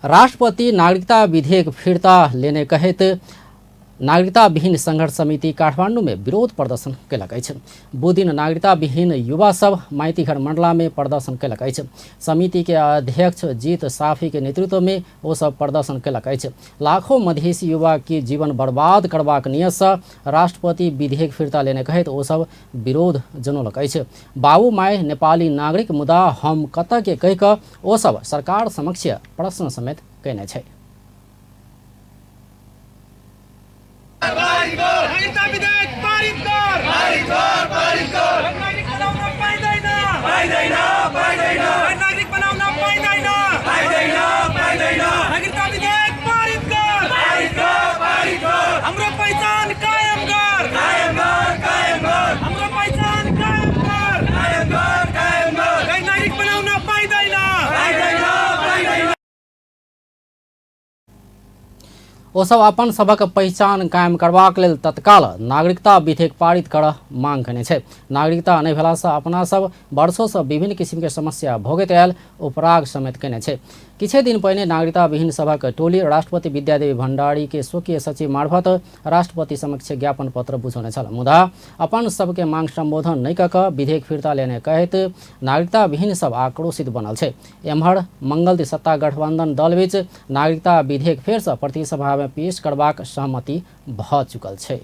राष्ट्रपति नागरिकता विधेयक फिर्ता लेने कहैत नागरिकता विहीन संघर्ष समिति काठमांडू में विरोध प्रदर्शन कयलक अछि। बुधदिन नागरिकता विहीन युवा सब माइतीघर मंडला में प्रदर्शन कयलक अछि। समिति के अध्यक्ष जीत साफी के नेतृत्व में ओ सब प्रदर्शन कयलक अछि। लाखों मधेसी युवा के जीवन बर्बाद करबाक नियत सँ राष्ट्रपति विधेयक फिर्ता लेने कहैत ओ सब विरोध जनौलक अछि। बाबू माय नेपाली नागरिक मुदा हम कतऽ के कहि कऽ ओ सब सरकार समक्ष प्रश्न समेत कयने छै। नागरिकता विधेयक पारित कर, पारित कर, पारित कर। नागरिक बनाउन पाइँदैन, पाइँदैन, पाइँदैन। नागरिक बनाउन पाइँदैन, पाइँदैन, पाइँदैन। नागरिकता विधेयक पारित कर, पारित कर, पारित कर। हाम्रो पहिचान कायम गर, कायम गर, कायम गर। हाम्रो पहिचान कायम गर, कायम गर, कायम गर। गैर नागरिक बनाउन पाइँदैन, पाइँदैन, पाइँदैन। ओ सब अपन सभक पहिचान कायम करबाक लेल तत्काल नागरिकता विधेयक पारित करऽ मांग कयने छै। नागरिकता नहि भेलासँ अपना सब वर्षोसँ विभिन्न किसिमके समस्या भोगैत आयल उपराग समेत कयने छै। किछे दिन पहिने नागरिकता विहीन सभक टोली राष्ट्रपति विद्यादेवी भण्डारी के स्वकीय सचिव मार्फत राष्ट्रपति समक्ष ज्ञापन पत्र बुझौने छल, मुदा अपन सबके मांग सम्बोधन नहि कऽ कऽ विधेयक फिर्ता लेने कहैत नागरिकता विहीन सब आक्रोशित बनल छै। एम्हर मंगलदिन सत्ता गठबंधन दलबीच नागरिकता विधेयक फेरसँ प्रतिसभामे पेश करबाक सहमति भऽ चुकल छै।